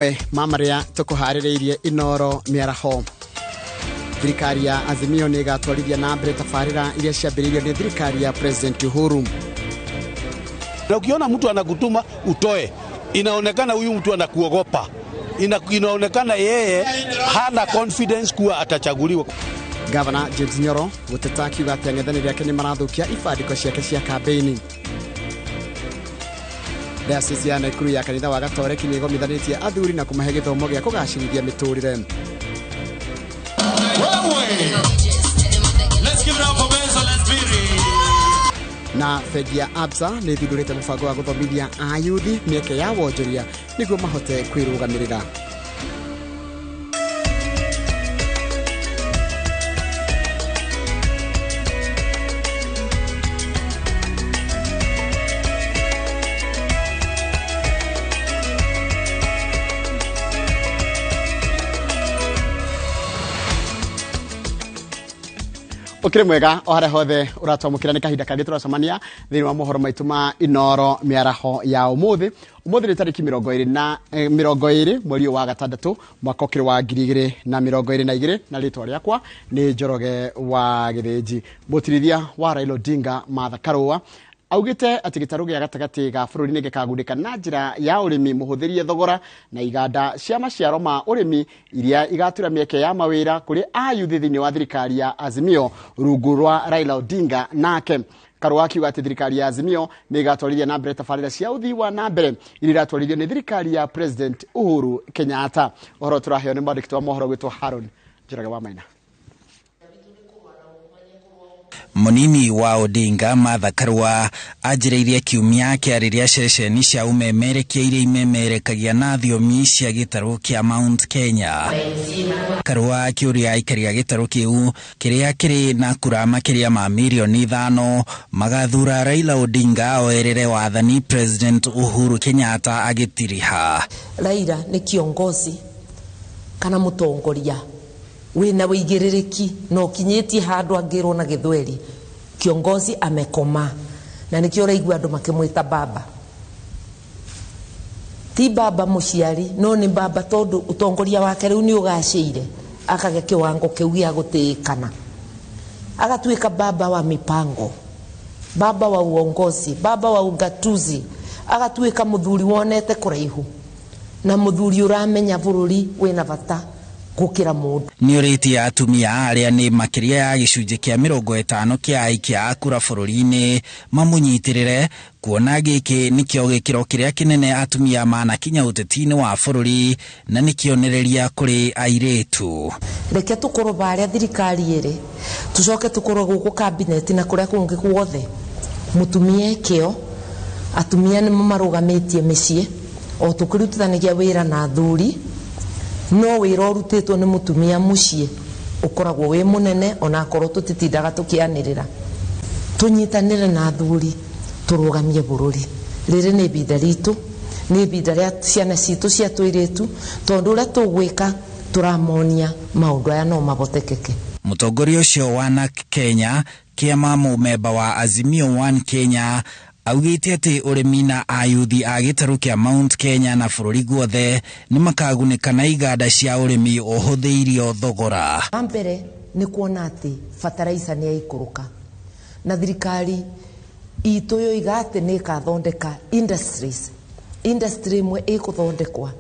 Ma marĩa tũkũharĩrĩirie Inoro mĩaraho. Thirikari ya Azimio nĩ ĩgatwarithia na mbere tabarĩra iria ciambĩrĩirio nĩ thirikari ya President Uhuru. Na ukiona mtu anakutuma utoe, inaonekana huyu mtu anakuogopa. Inaonekana yeye hana confidence kuwa atachaguliwa. Gavana James Nyoro gũteta akiuga atĩ ang'ethanĩri ake nĩ marathũkia ibandĩko ciake cia kambĩini. Diocese ya Nakuru ya kanitha wa Gatoreki nĩ ĩgomithanĩtie athuri na kũmahe gĩthomo gĩa kũgacĩrithia mĩtũrĩre. Let's give it up for Benzo Lesbiri. Na bengi ya Absa nĩ ĩthundũrĩte mũbango wa gũthomithia ayuthi mĩeke ya wonjoria nĩguo mahote kwĩrũgamĩrĩra. Ũkĩrĩ mwega o harĩa hothe ũratwamũkĩra, nĩ kahinda kangĩ tũracemania thĩinĩ wa mohoro maitũ ma Inoro mĩaraho ya ũmũthĩ. Ũmũthĩ nĩ tarĩki 20 mweri ũyũ wa gatandatũ, mwaka ũkĩrĩ wa 2022, na rĩtwa rĩakwa nĩ Njoroge wa Gĩthĩnji. Mũtirithia wa Raila Odinga Martha Karua augĩte atĩ gĩtarũ gĩa gatagatĩ ga bũrũri nĩ gĩkagundĩka na njĩra ya ũrĩmi mũhũthĩrie thogora na iganda cia maciaro ma ũrĩmi iria igatura mĩeke ya mawĩra kũrĩ ayuthi thĩinĩ wa thirikari ya Azimio rungu rwa Raila Odinga. Nake Karua akiuga atĩ thirikari ya Azimio nĩ ĩgatwarithia na mbere tabarĩra cia ũthii wa na mbere iria iratwarithio nĩ thirikari ya President Uhuru Kenyatta. Ũhoro tũraheo nĩ mwandĩki wa mohoro gwĩtwo Haron Njoroge wa Maina. Munini wa Odinga Martha Karua anjĩrĩirie kiumia akĩarĩria ceceni cia ũmemerekia iria imemerekagia na thiomi cia gĩtarũ kĩa Mount Kenya. Karua akĩũria aikari a gĩtarũ kĩu kĩrĩa kĩrĩ na kura makĩria ma mirioni 5 magathura Raila Odinga oerere wathani President Uhuru Kenyatta agĩtiriha. Raila nĩ kiongozi kana mũtongoria wĩna wĩigĩrĩrĩki na ũkinyĩtie handũ angĩrwo na gĩthweri. Kiongozi amekoma na nĩkĩo ũraigua andũ makĩmwĩta baba. Ti baba mũciari, no nĩ baba tondũ ũtongoria wake rĩu nĩ ũgacĩire, akagĩa kĩwango kĩu gĩa gũtĩĩkana, agatuĩka baba wa mipango, baba wa uongozi, baba wa ugatuzi, agatuĩka mũthuri wonete kũraihu na mũthuri ũramenya bũrũri wĩna bata gũkĩra mũndũ. Nĩũrĩtie atumia arĩa nĩ makĩria ya gĩcunjĩ kĩa 50 kĩa aikia a kura bũrũri-inĩ mamũnyitĩrĩre, kuona gĩkĩ nĩkĩo gĩkĩro kĩrĩa kĩnene atumia manakinya ũteti-inĩ wa bũrũri na nĩ kĩonereria kũrĩ airĩtu. Reke tũkorwo barĩa thirikari ĩrĩ, tũcoke tũkorwo gũkũ kabineti na kũrĩa kũngĩ guothe. Mũtumia kĩo, atumia nĩmo marũgamĩtie mĩciĩ o tũkĩrutithanagia wĩra na athuri, no wĩra ũrutĩtwo nĩ mũtumia mũciĩ ũkoragwo wĩ mũnene, onakorwo tũtitindaga tũkĩanĩrĩra. Tũnyitanĩre na athuri tũrũgamie bũrũri. Rĩrĩ nĩ ibinda ritũ, nĩ ibinda rĩa ciana citũ cia tũirĩtu, tondũ ũrĩa tũgwĩka tũramonia maũndũ aya no mahotekeke. Mũtongoria ũcio wa NARC Kenya, kĩama mũmemba wa Azimio One Kenya, augĩte atĩ ũrĩmi na ayuthi a gĩtarũ kĩa Mount Kenya na bũrũri guothe nĩ makagunĩka na iganda cia ũrĩmi ũhũthĩirio thogora. Wa mbere nĩ kuona atĩ bataraitha nĩ yaikũrũka na thirikari itũ yoiga atĩ nĩ ĩkathondeka industries. Industry ĩmwe ĩkũthondekwa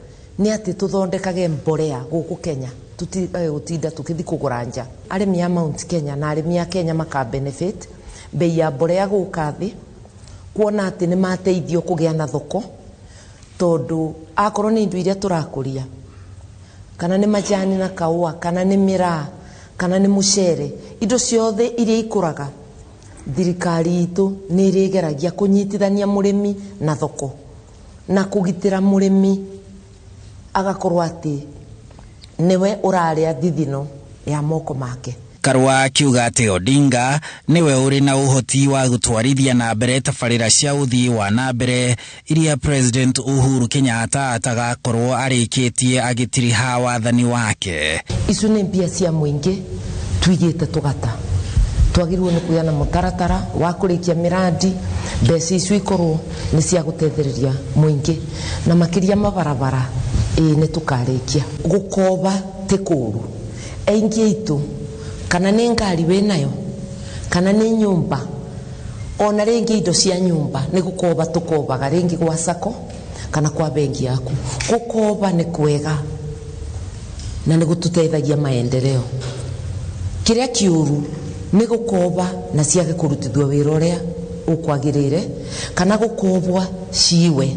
nĩ atĩ tũthondekage mbolea gũkũ Kenya, tũtige gũtinda tũkĩthiĩ kũgũra nja. Arĩmi a Mount Kenya na arĩmi a Kenya maka benefit bei ya mbolea gũka thĩ, kuona atĩ nĩ mateithio kũgĩa na thoko, tondũ akorwo nĩ indo iria tũrakũria, kana nĩ majani na kaũa, kana nĩ mĩraa, kana nĩ mũcere, indo ciothe iria ikũraga, thirikari itũ nĩ ĩrĩgeragia kũnyitithania mũrĩmi na thoko na kũgitĩra mũrĩmi agakorwo atĩ nĩwe ũrarĩa thithino ya moko make. Karua akiuga atĩ Odinga nĩwe ũrĩ na ũhoti wa gũtwarithia na mbere tabarĩra cia ũthii wa na mbere iria President Uhuru Kenyatta atagakorwo arĩkĩtie agĩtiriha wathani wake. Icio nĩ mbia cia mũingĩ tuigĩte tũgata, twagĩrĩirwo nĩ kũgĩa na mũtaratara wa kũrĩkia mĩrandi, mbeca icio ikorwo nĩ cia gũteithĩrĩria mũingĩ na makĩria mabarabara. Ĩĩ, nĩ tũkarĩkia gũkoba ti kũũru. Aingĩ aitũ kana nĩ ngari wĩnayo kana nĩ nyũmba, ona rĩngĩ indo cia nyũmba nĩ gũkoba tũkobaga, rĩngĩ gwa sacco kana kwa bengi yaku. Gũkoba nĩ kwega na nĩ gũtũteithagia maendeleo. Kĩrĩa kĩũru nĩ gũkoba na ciage kũrutithio wĩra ũrĩa ũkwagĩrĩire kana gũkobwa ciwe.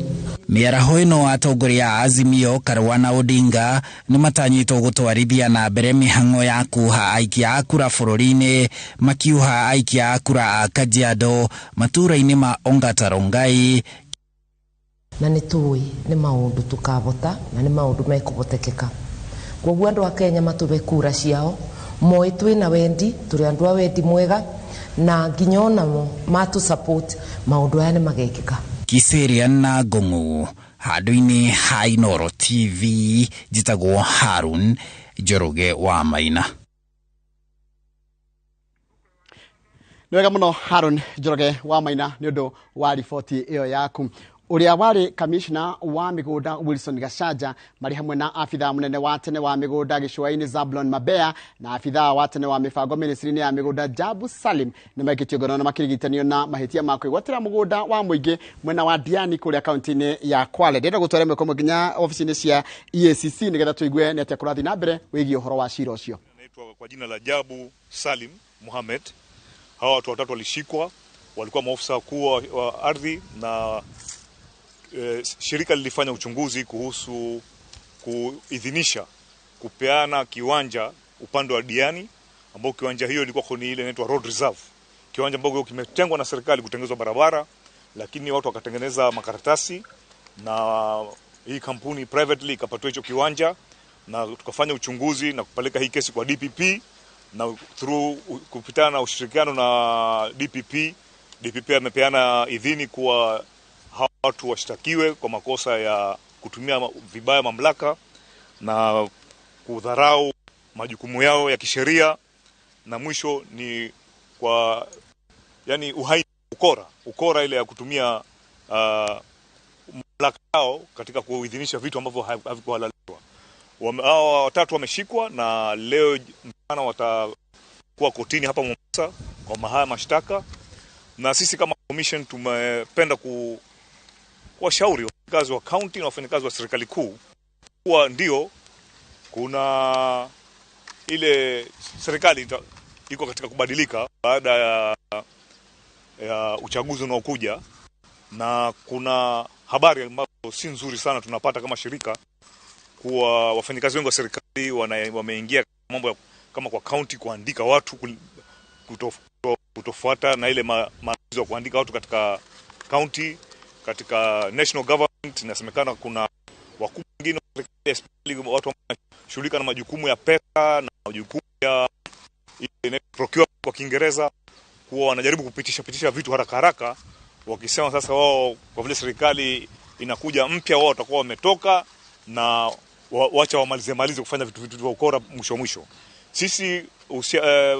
Mĩaraho ĩno atongoria a Azimio Karua na Odinga nĩ matanyĩtwo gũtwarithia na mbere mĩhang'o ya kuha aikia a kura bũrũri-inĩ, makiuha aikia a kura a Kajiado matũũra-inĩ ma Ongata Rongai. Na nĩ tũĩ nĩ maũndũ tũkabota na nĩ maũndũ mekũhotekeka. Koguo andũ a Kenya matũbe kura ciao moĩ twĩna wendi, tũrĩ andũ a wendi mwega, na nginya onamo matũ support maũndũ aya nĩ magekĩka. Kiserian na Ngũng'ũ handũ-inĩ ha Inooro TV, njĩtagwo Harun Njoroge wa Maina. Nĩ wega mũno Harun Njoroge wa Maina nĩ ũndũ wa riboti ĩyo yaku. Ũrĩa warĩ kamishna wa mĩgũnda Wilson Gachanja marĩ hamwe na abithaa mũnene wa tene wa mĩgũnda gĩcũa-inĩ Zablon Mabea na abithaa wa tene wa mĩbango ministry-inĩ ya mĩgũnda Jabu Salim nĩ maikĩtio ngono na makĩrigithanio na mahĩtia ma kwĩgwatĩra mũgũnda wa mũingĩ mwena wa Diani kũrĩa kaunti-inĩ ya Kwale. Ndĩrenda gũtwara ĩmwe kwa ĩmwe nginya obici-inĩ cia EACC nĩgetha tũigue nĩ atĩa kũrathiĩ na mbere wĩgiĩ ũhoro wa cira ũcio. Naitwa kwa jina la Jabu Salim Mohamed. Hawa watu watatu walishikwa, walikuwa maofisa wakuu wa ardhi na shirika lilifanya uchunguzi kuhusu kuidhinisha kupeana kiwanja upande wa Diani, ambao kiwanja hiyo ilikuwa ni ile inaitwa road reserve, kiwanja ambacho kimetengwa na serikali kutengenezwa barabara, lakini watu wakatengeneza makaratasi na hii kampuni privately ikapatiwa hicho kiwanja, na tukafanya uchunguzi na kupeleka hii kesi kwa DPP, na through kupitana na ushirikiano na DPP, DPP amepeana idhini kuwa watu washtakiwe kwa makosa ya kutumia vibaya mamlaka na kudharau majukumu yao ya kisheria, na mwisho ni kwa yani uhaini, ukora ile ya kutumia mamlaka yao katika kuidhinisha vitu ambavyo havikuhalalishwa. Hao watatu wameshikwa na leo mchana watakuwa kotini hapa Mombasa kwa haya mashtaka, na sisi kama commission tumependa kuwashauri wafanyakazi wa county na wafanyakazi wa serikali kuu kuwa ndio kuna ile serikali iko katika kubadilika baada ya uchaguzi unaokuja, na kuna habari ambazo si nzuri sana tunapata kama shirika kuwa wafanyakazi wengi wa serikali wameingia mambo ya, kama kwa county kuandika watu kutofuata na ile maagizo ya kuandika watu katika county. Katika national government inasemekana kuna wakuu wengine watu wanashughulika na majukumu ya pesa na majukumu ya procurement kwa Kiingereza, kuwa wanajaribu kupitisha vitu haraka haraka, wakisema sasa wao kwa vile serikali inakuja mpya wao watakuwa wametoka na wacha wamalize kufanya vitu vya ukora mwisho. Sisi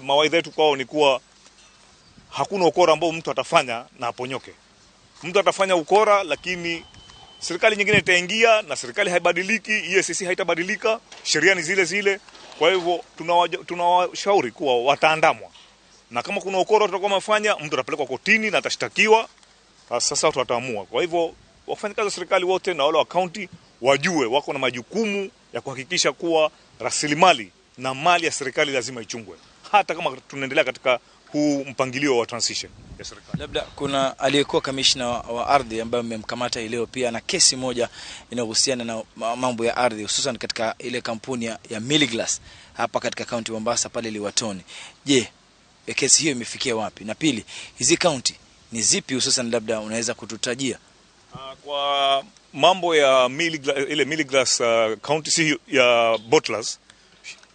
mawaidha yetu kwao ni kuwa hakuna ukora ambao mtu atafanya na aponyoke. Mtu atafanya ukora, lakini serikali nyingine itaingia na serikali haibadiliki, EACC haitabadilika, sheria ni zile zile. Kwa hivyo tunawashauri kuwa wataandamwa, na kama kuna ukora tutakuwa mafanya, mtu atapelekwa kotini na atashtakiwa. Sasa watu wataamua. Kwa hivyo wafanyakazi wa serikali wote na wale wa county wajue wako na majukumu ya kuhakikisha kuwa rasilimali na mali ya serikali lazima ichungwe, hata kama tunaendelea katika huu mpangilio wa transition ya serikali. Labda kuna aliyekuwa kamishna wa ardhi ambaye mmemkamata leo pia na kesi moja inayohusiana na mambo ya ardhi, hususan katika ile kampuni ya Milliglass hapa katika kaunti Mombasa pale Liwatoni. Je, kesi hiyo imefikia wapi? Na pili, hizi kaunti ni zipi hususan labda unaweza kututajia? Kwa mambo ya ile Milliglass county si ya Bottlers,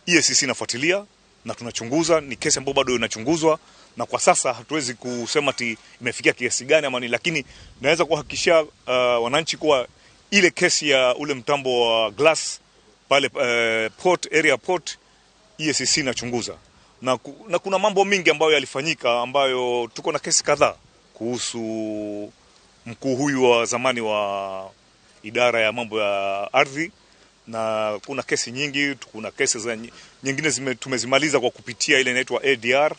EACC inafuatilia na tunachunguza, ni kesi ambayo bado inachunguzwa na kwa sasa hatuwezi kusema ati imefikia kiasi gani ama ni, lakini naweza kuhakikishia wananchi kuwa ile kesi ya ule mtambo wa glass pale port area port, EACC inachunguza. Na kuna mambo mingi ambayo yalifanyika ambayo tuko na kesi kadhaa kuhusu mkuu huyu wa zamani wa idara ya mambo ya ardhi Na kuna kesi nyingi, kuna kesi za nyingine tumezimaliza kwa kupitia ile inaitwa ADR,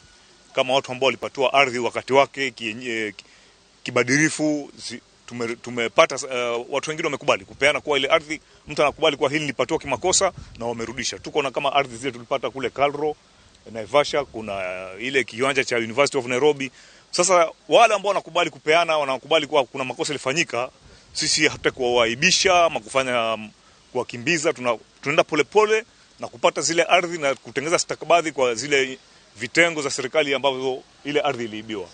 kama watu ambao walipatiwa ardhi wakati wake kibadilifu. Tumepata watu wengine wamekubali kupeana kwa ile ardhi, mtu anakubali kwa hili nilipatiwa kimakosa na wamerudisha. Tuko na kama ardhi zile tulipata kule Kalro, Naivasha, kuna ile kiwanja cha University of Nairobi. Sasa wale ambao wanakubali kupeana, wanakubali kwa kuna makosa yalifanyika, sisi hatutakuwaibisha ama kufanya kuwakimbiza. Tunaenda polepole na kupata zile ardhi na kutengeneza stakabadhi kwa zile vitengo za serikali ambavyo ile ardhi iliibiwa.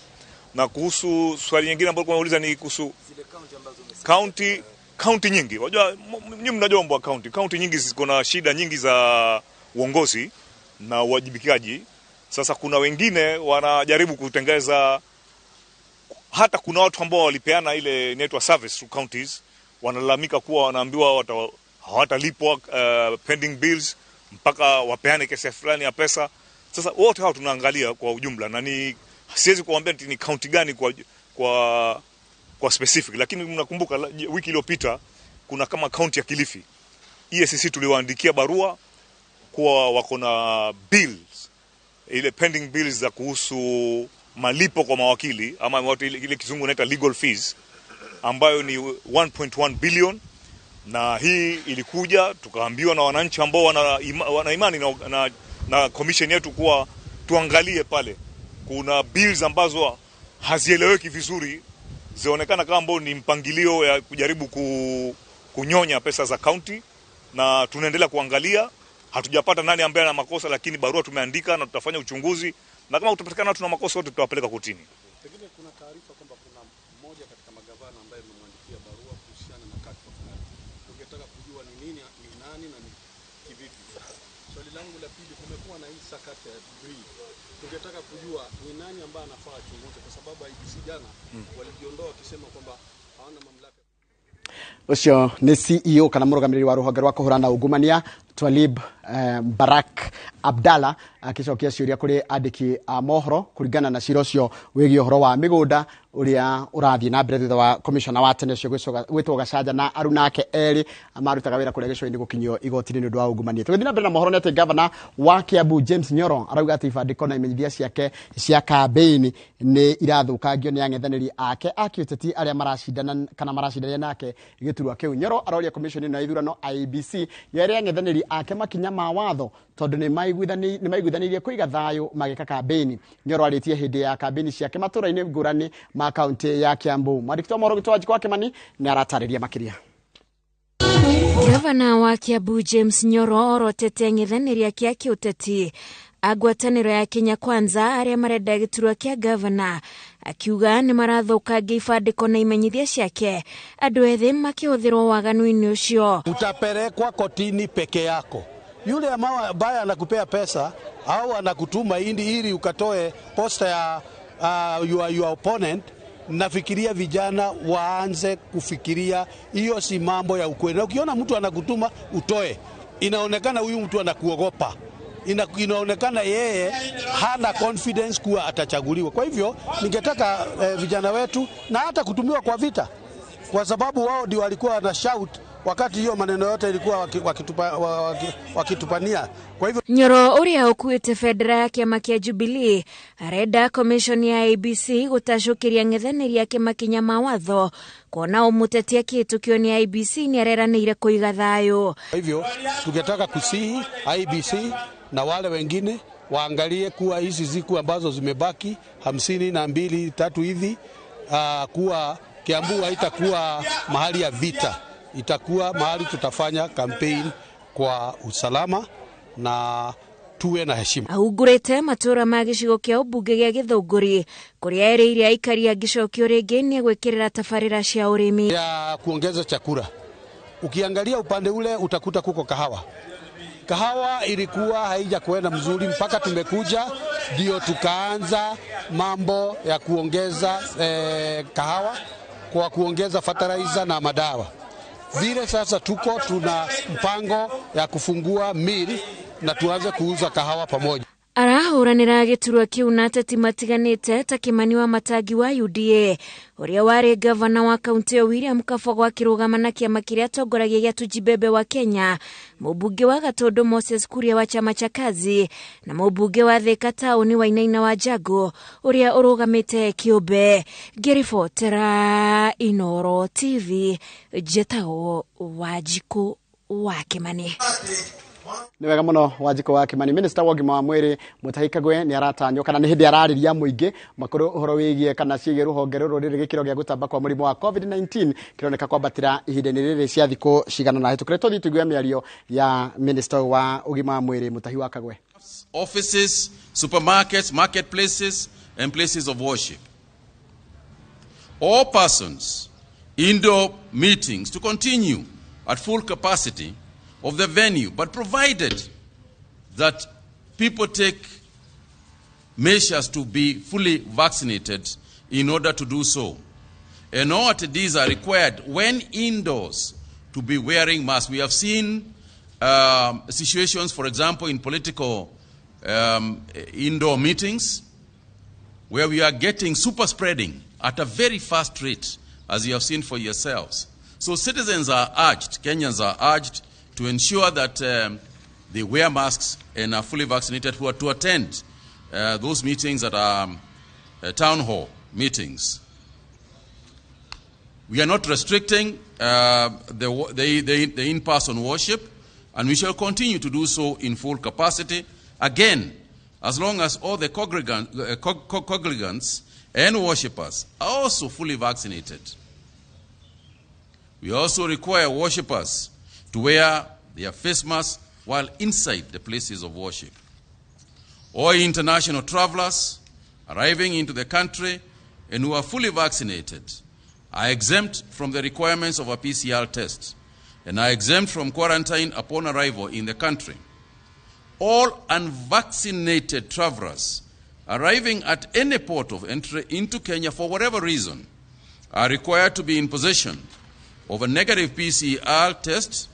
Na kuhusu swali nyingine ambalo unauliza ni kuhusu zile county ambazo umesema, county nyingi. Unajua nyinyi mnajua mambo ya county. County nyingi ziko na shida nyingi za uongozi na uwajibikaji. Sasa kuna wengine wanajaribu kutengeza, hata kuna watu ambao walipeana ile inaitwa service to counties, wanalalamika kuwa wanaambiwa hawatalipwa pending bills mpaka wapeane kiasi fulani ya pesa. Sasa wote hao tunaangalia kwa ujumla, na ni siwezi kuambia ni county gani kwa specific, lakini mnakumbuka wiki iliyopita kuna kama county ya Kilifi, EACC tuliwaandikia barua kuwa wako na bills, ile pending bills za kuhusu malipo kwa mawakili ama watu ile kizungu inaita legal fees, ambayo ni 1.1 billion. Na hii ilikuja tukaambiwa na wananchi ambao wana imani na commission yetu kuwa tuangalie pale kuna bills ambazo hazieleweki vizuri, zionekana kama ambao ni mpangilio ya kujaribu kunyonya pesa za county, na tunaendelea kuangalia. Hatujapata nani ambaye ana makosa, lakini barua tumeandika na tutafanya uchunguzi, na kama utapatikana tuna makosa wote tutawapeleka kotini. Pengine kuna taarifa kwamba kuna mmoja katika magavana ambaye amemwandikia barua kuhusiana na kashfa fulani. Tungetaka kujua ni nini, ni nani na ni kivipi. Swali langu la pili, kumekuwa na hii sakata ya degree. Tungetaka kujua ni nani ambaye anafaa achunguze, kwa sababu IEBC jana walijiondoa wakisema kwamba hawana mamlaka. Ucio ni CEO kana murugamiriri wa ruhonge rwa kuhurana ungumania Twalib Barak Abdalla akicokia ciuria kuri andiki a mohoro kuringana na cira ucio wigie uhoro wa migunda uria urathie na mbere thutha wa commissioner wa tene ucio gwitwo Gachanja na aruna ake eri marutaga wira kuria gicua-ini gukinyio igoti-ini ni undu wa ungumania. Tugithie na mbere na mohoro ni ati governor wa Kiambu James Nyoro arauga ati ibandiko na imenyithia ciake cia kambeini ni irathukangio ni ang'ethanĩri ake a kĩũteti arĩa maracindana kana maracindania nake gĩturwa kĩu. Nyoro aroria commission ĩno ya ithurano IEBC yere ang'ethanĩri ake makinya ma watho tondu ni maiguithanirie kuiga thayo magika kambeini. Nyoro arĩtie hĩndĩ ya kambeini ciake matũra-inĩ ngũrani ma kaunti ya Kiambu. Mwandĩki wa mohoro witũ Wanjikũ wa Kimani nĩ aratarĩria makĩria. Gavana wa Kiambu James Nyoro orotete ang'ethanĩri ake a kĩũteti a ngwatanĩro ya Kenya Kwanza arĩa marenda gĩturwa kĩa gavana, akiuga nĩ marathũkangia ibandĩko na imenyithia ciake andũ ethĩ makĩhũthĩrwo waganu-inĩ ũcio. Utapelekwa kotini peke yako. Yule ambaye anakupea pesa au anakutuma ili ukatoe posta ya your opponent, nafikiria vijana waanze kufikiria hiyo si mambo ya ukweli. Na ukiona mtu anakutuma utoe, inaonekana huyu mtu anakuogopa. Inaonekana yeye hana confidence kuwa atachaguliwa. Kwa hivyo ningetaka vijana wetu na hata kutumiwa kwa vita, kwa sababu wao ndio walikuwa wana shout wakati hiyo maneno yote ilikuwa wakitupania. Kwa hivyo Nyoro uria ukuite bendera ya kiama kia Jubilee arenda commission ya IEBC gutacukiria ng'ethanĩri ake makinya ma watho kuona umuteti akĩhĩtũkio nĩ IEBC nĩ areranĩire kũiga thayũ. Kwa hivyo tungetaka kusihi IEBC na wale wengine waangalie kuwa hizi siku ambazo zimebaki 52 3 hivi, kuwa Kiambu haitakuwa mahali ya vita, itakuwa mahali tutafanya campaign kwa usalama na tuwe na heshima. Ahungurĩte matũra ma gĩcigo kĩa ũmbunge gĩa Gĩthũngũri kũrĩa erĩire aikari angĩcokio rĩngĩ nĩ egwĩkĩrĩra tabarĩra cia ũrĩmi ya kuongeza chakula. Ukiangalia upande ule utakuta kuko kahawa. Kahawa ilikuwa haija kuenda mzuri mpaka tumekuja ndio tukaanza mambo ya kuongeza kahawa kwa kuongeza fertilizer na madawa. Vile sasa tuko tuna mpango ya kufungua mill na tuanze kuuza kahawa pamoja. Arahũranĩra gĩturwa kĩu na ateti matiganĩte ta Kimani wa Matangi wa UDA ũrĩa warĩ gavana wa kaunti ĩyo William Kabogo akĩrũgama na kĩama kĩrĩa atongoragia gĩa Tujibebe wa Kenya, mũmbunge wa Gatũndũ Moses Kuria wa chama cha Kazi na mũmbunge wa Thika taũni Wainaina wa Jago ũrĩa ũrũgamĩte kĩũmbe. Ngĩribotera Inooro TV, njĩtagwo Wanjikũ wa Kimani. Nĩ wega mũno Wanjikũ wa Kimani. Minister wa ũgima wa mwĩrĩ Mutahi Kagwe nĩ aratanywo kana nĩ hĩndĩ ararĩria mũingĩ makũrũ ũhoro wĩgiĩ kana ciĩgiĩ rũhonge rũrũ rĩrĩ gĩkĩro gĩa gũtamba kwa mũrimũ wa COVID-19 kĩroneka kwambatĩra ihinda-inĩ rĩrĩ cia thikũ cigana na hĩtũkĩre. Tũthiĩ tũigue mĩario ya minister wa ũgima wa mwĩrĩ Mutahi wa Kagwe. Offices, supermarkets, marketplaces, and places of worship. All persons, indoor meetings to continue at full capacity of the venue, but provided that people take measures to be fully vaccinated in order to do so. And all attendees are required when indoors to be wearing masks. We have seen situations, for example, in political indoor meetings where we are getting super spreading at a very fast rate, as you have seen for yourselves. So citizens are urged, Kenyans are urged to ensure that they wear masks and are fully vaccinated who are to attend those meetings that are town hall meetings. We are not restricting the in-person worship, and we shall continue to do so in full capacity, again, as long as all the congregants and worshippers are also fully vaccinated. We also require worshippers to wear their face masks while inside the places of worship. All international travelers arriving into the country and who are fully vaccinated are exempt from the requirements of a PCR test and are exempt from quarantine upon arrival in the country. All unvaccinated travelers arriving at any port of entry into Kenya for whatever reason are required to be in possession of a negative PCR test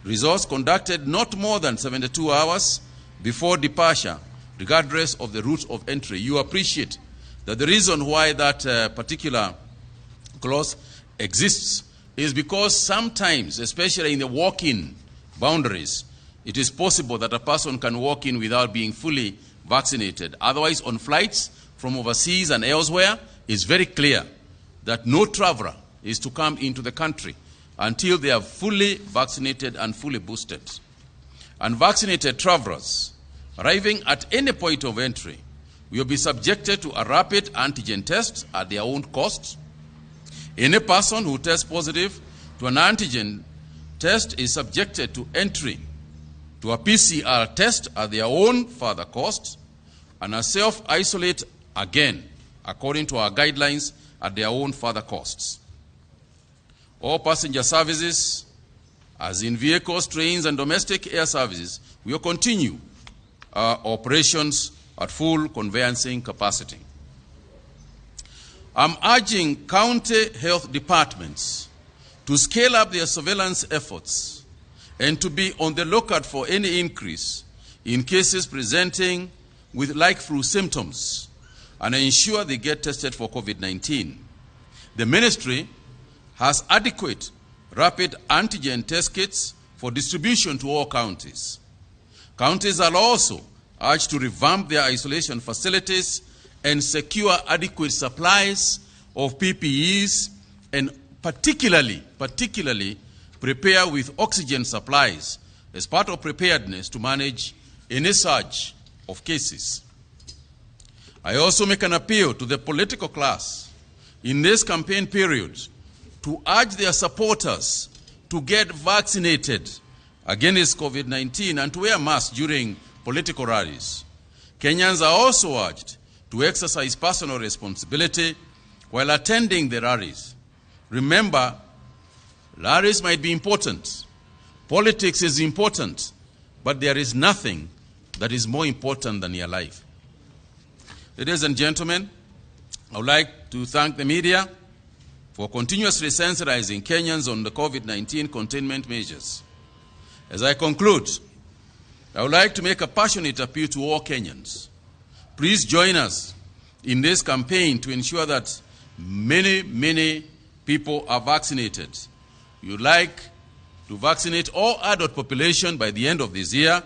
results conducted not more than 72 hours before departure, regardless of the route of entry. You appreciate that the reason why that particular clause exists is because sometimes, especially in the walk-in boundaries, it is possible that a person can walk in without being fully vaccinated. Otherwise, on flights from overseas and elsewhere, it's very clear that no traveler is to come into the country until they are fully vaccinated and fully boosted. Unvaccinated travelers arriving at any point of entry will be subjected to a rapid antigen test at their own cost. Any person who tests positive to an antigen test is subjected to entry to a PCR test at their own further cost and a self-isolate again, according to our guidelines, at their own further costs. All passenger services, as in vehicles, trains, and domestic air services, will continue operations at full conveyancing capacity. I'm urging county health departments to scale up their surveillance efforts and to be on the lookout for any increase in cases presenting with like flu symptoms and ensure they get tested for COVID-19. The ministry has adequate rapid antigen test kits for distribution to all counties. Counties are also urged to revamp their isolation facilities and secure adequate supplies of PPEs and particularly prepare with oxygen supplies as part of preparedness to manage any surge of cases. I also make an appeal to the political class in this campaign period to urge their supporters to get vaccinated against COVID-19 and to wear masks during political rallies. Kenyans are also urged to exercise personal responsibility while attending the rallies. Remember, rallies might be important, politics is important, but there is nothing that is more important than your life. Ladies and gentlemen, I would like to thank the media for continuously sensitizing Kenyans on the COVID-19 containment measures. As I conclude, I would like to make a passionate appeal to all Kenyans. Please join us in this campaign to ensure that many, many people are vaccinated. We would like to vaccinate all adult population by the end of this year,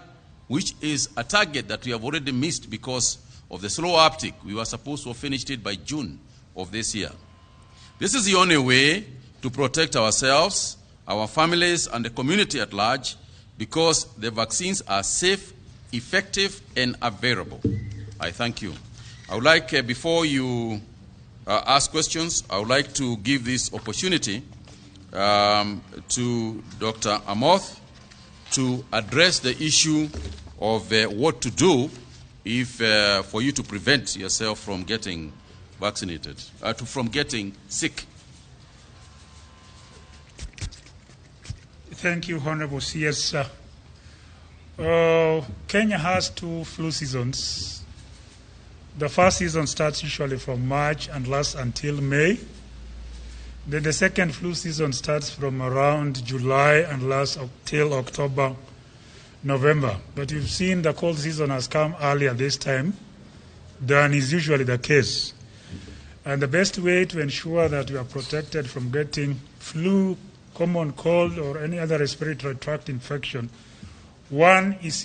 which is a target that we have already missed because of the slow uptick. We were supposed to have finished it by June of this year. This is the only way to protect ourselves, our families, and the community at large, because the vaccines are safe, effective, and available. I thank you. I would like, before you ask questions, I would like to give this opportunity to Dr. Amoth to address the issue of what to do if for you to prevent yourself from getting vaccinated, from getting sick. Thank you, Honorable CS. Kenya has two flu seasons. The first season starts usually from March and lasts until May. Then the second flu season starts from around July and lasts till October, November. But you've seen the cold season has come earlier this time than is usually the case. And the best way to ensure that you are protected from getting flu, common cold, or any other respiratory tract infection, one is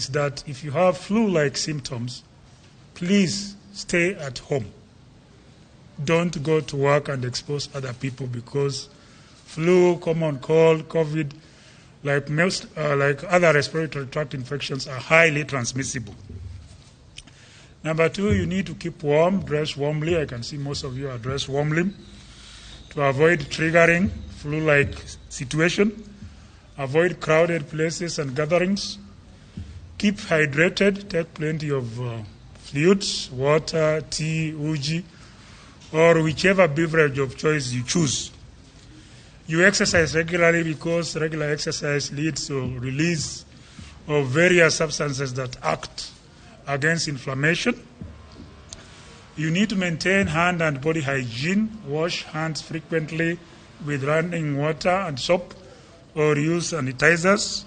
that if you have flu-like symptoms, please stay at home. Don't go to work and expose other people, because flu, common cold, COVID, like most, like other respiratory tract infections, are highly transmissible. Number two, you need to keep warm, dress warmly. I can see most of you are dressed warmly, to avoid triggering flu-like situation. Avoid crowded places and gatherings. Keep hydrated. Take plenty of fluids, water, tea, uji, or whichever beverage of choice you choose. You exercise regularly, because regular exercise leads to release of various substances that act against inflammation. You need to maintain hand and body hygiene. Wash hands frequently with running water and soap, or use sanitizers.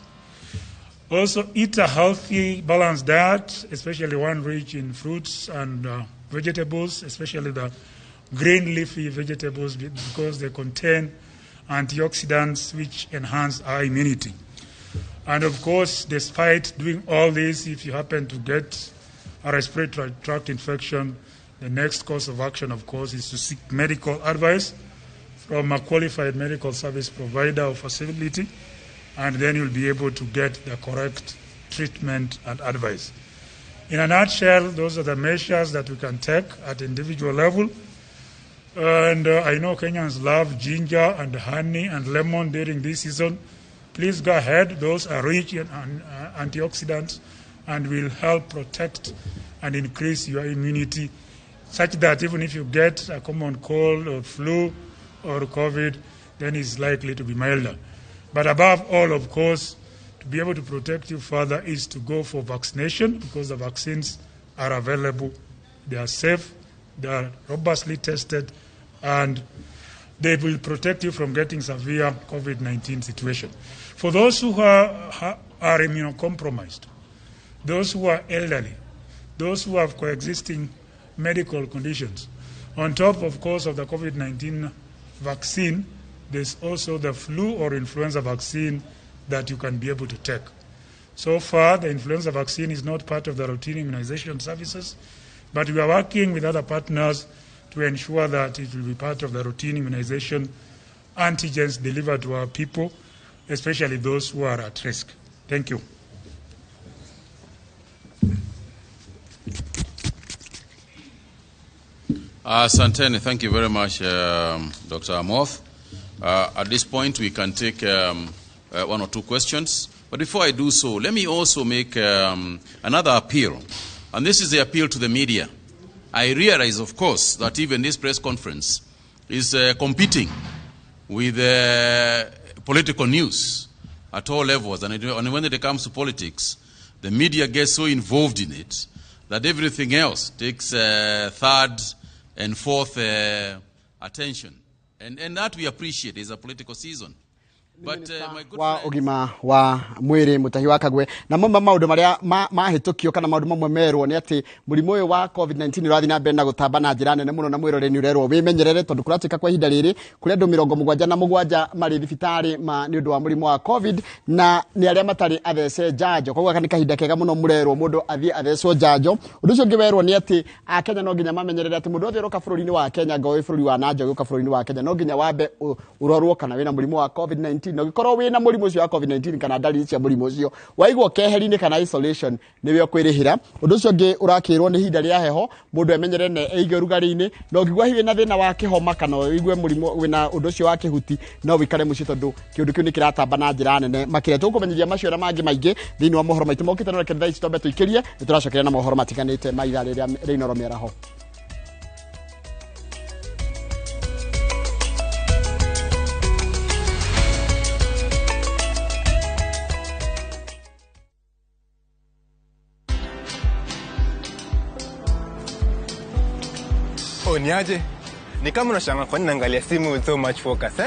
Also, eat a healthy, balanced diet, especially one rich in fruits and vegetables, especially the green leafy vegetables, because they contain antioxidants which enhance our immunity. And of course, despite doing all this, if you happen to get a respiratory tract infection, the next course of action, of course, is to seek medical advice from a qualified medical service provider or facility, and then you'll be able to get the correct treatment and advice. In a nutshell, those are the measures that we can take at individual level. And I know Kenyans love ginger and honey and lemon during this season. Please go ahead. Those are rich in antioxidants and will help protect and increase your immunity, such that even if you get a common cold or flu or COVID, then it's likely to be milder. But above all, of course, to be able to protect you further is to go for vaccination, because the vaccines are available, they are safe, they are robustly tested, and they will protect you from getting severe COVID-19 situation. For those who are immunocompromised, those who are elderly, those who have coexisting medical conditions, on top, of course, of the COVID-19 vaccine, there's also the flu or influenza vaccine that you can be able to take. So far, the influenza vaccine is not part of the routine immunization services, but we are working with other partners to ensure that it will be part of the routine immunization antigens delivered to our people, especially those who are at risk. Thank you. Asanteni, thank you very much, Dr. Amoth. At this point, we can take one or two questions. But before I do so, let me also make another appeal. And this is the appeal to the media. I realize, of course, that even this press conference is competing with political news at all levels. And when it comes to politics, the media gets so involved in it that everything else takes third and fourth attention. And that we appreciate. It's a political season. But my good Wa ũgima wa mwĩrĩ Mutahi wa Kagwe, na mamwe maũndũ marĩa mahĩtũkio kana maũndũ mamwe merwo nĩ atĩ mũrimũ ũyũ wa COVID-19 ũrathiĩ na mbere na gũtamba na njĩra nene mũno, na mwĩrore nĩ ũrerwo wĩmenyerere tondũ kũratuĩka kwa ihinda rĩrĩ kũrĩ andũ 77 marĩ thibitarĩ ma nĩ ũndũ wa mũrimũ wa COVID, na nĩ arĩa matarĩ athece njanjo. Koguo gaka nĩ kahinda kega mũno mũrerwo mũndũ athiĩ athecwo njanjo. Ũndũ ũcio ũngĩ werwo nĩ atĩ Akenya no nginya mamenyerere atĩ mũndũ wothe ũroka bũrũri-inĩ wa Kenya, ngo wĩ bũrũri wa na nja ũgĩũka bũrũri-inĩ wa Kenya, no nginya wambe ũrorwo kana wĩna mũrimũ wa COVID-19. Na ũngĩkorwo wĩna mũrimũ ũcio wa COVID-19 kana ndariri cia mũrimũ ũcio, waigwo keheri-inĩ kana isolation, nĩwe ũkwĩrĩhĩra. Ũndũ ũcio ũngĩ ũrakĩrwo nĩ ihinda rĩa heho mũndũ emenyerere na eige ũrugarĩ-inĩ, na ũngĩigua hihi wĩna thĩna wa kĩhoma kana ũigue mũrimũ wĩna ũndũ ũcio wa kĩhuti, no ũikare mũciĩ tondũ kĩũndũ kĩu nĩ kĩratamba na njĩra nene makĩria. Tũkũmenyithia macio na mangĩ maingĩ thĩinĩ wa mohoro maitũ mokĩte, no reke thaa ici twambe tũikĩrie, nĩ tũracokeria na mohoro matiganĩte ma ithaa rĩrĩa rĩa Inooro mĩaraho. Oh, niaje? Ni kama unashangaa kwa nini naangalia simu with so much focus, eh?